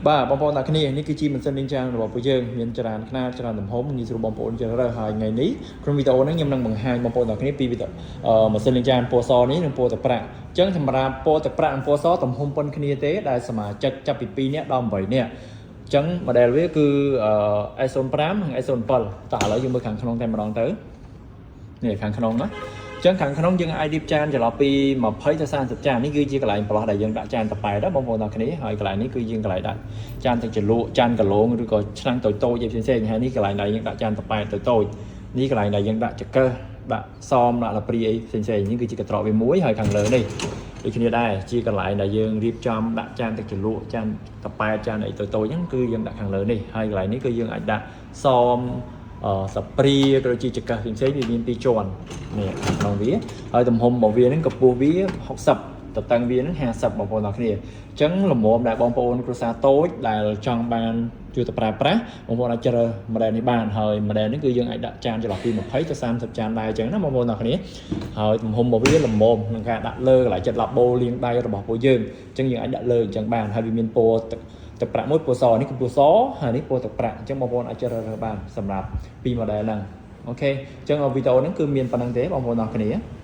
បាទបងប្អូនទាំងគ្នានេះគឺជាម៉ាស៊ីនលាងចានរបស់ពួកយើងមានច្រើនខ្នាតច្រើនទំហំងាយស្រួលបងប្អូនជ្រើសរើសហើយថ្ងៃនេះក្នុងវីដេអូនេះខ្ញុំនឹងបង្ហាញបងប្អូនទាំងគ្នាពីវីដេអូម៉ាស៊ីនលាងចានពណ៌សនេះនិងពណ៌ទឹកប្រាក់អញ្ចឹងសម្រាប់ពណ៌ទឹកប្រាក់និងពណ៌សទំហំប៉ុនគ្នាទេដែលសមាជិកចាប់ពី2នាក់ដល់8នាក់អញ្ចឹង model វាគឺ S05 និង S07 តោះឥឡូវយើងមើលខាងក្នុងតែម្ដងទៅនេះខាងក្នុងណាអញ្ចឹងខាងក្នុងយើងអាចរៀបចានចន្លោះពី20ទៅ30ចាននេះគឺជាកន្លែងប្រឡោះដែលយើងដាក់ចានតប៉ែតបងប្អូនទាំងគ្នាហើយកន្លែងនេះគឺយើងកន្លែងដាក់ចានទឹកជ្រលក់ចានកឡងឬក៏ឆ្នាំងតូចតូចៗផ្សេងៗហើយនេះកន្លែងដែលយើងដាក់ចានតប៉ែតតូចតូចនេះកន្លែងដែលយើងដាក់ចង្កឹះដាក់សមដាក់លាព្រីអីផ្សេងៗនេះគឺជាកន្ត្រកវាមួយហើយខាងលើនេះដូចគ្នាដែរជាកន្លែងដែលយើងរៀបចំដាក់ចានទឹកជ្រលក់ចានតប៉ែតចានអីតូចតូចហ្នឹងគឺយើងដាក់ខាងលើនេះហើយកន្លែងនេះគឺយើងអាចដាក់សម អឺសាព្រាក៏ដូចជាចង្កឹះផ្សេងៗវាមានពីរជាន់នេះខាងក្នុងវាហើយទំហំរបស់វាហ្នឹងកម្ពស់វា60តតឹងវាហ្នឹង50បងប្អូនទាំងគ្នាអញ្ចឹងលំមដែលបងប្អូនគ្រួសារតូចដែលចង់បានជួយទៅប្រើប្រាស់បងប្អូនអាចជ្រើស model នេះបានហើយ model នេះគឺយើងអាចដាក់ចានចន្លោះពី20ទៅ30ចានដែរអញ្ចឹងណាបងប្អូនទាំងគ្នាហើយទំហំរបស់វាល្មមក្នុងការដាក់លើកន្លែងចិត្តឡាបូលាងដៃរបស់ពួកយើងអញ្ចឹងយើងអាចដាក់លើអញ្ចឹងបានហើយវាមានពណ៌ទឹកទឹកប្រាក់មួយពណ៌សនេះគឺពណ៌សហើយនេះពណ៌ទឹកប្រាក់អញ្ចឹងបងប្អូនអាចជ្រើសរើសបានសម្រាប់ពីរ model ហ្នឹង OK អញ្ចឹងវីដេអូហ្នឹងគឺមានប៉ុណ្ណឹងទេបងប្អូនទាំងគ្នា។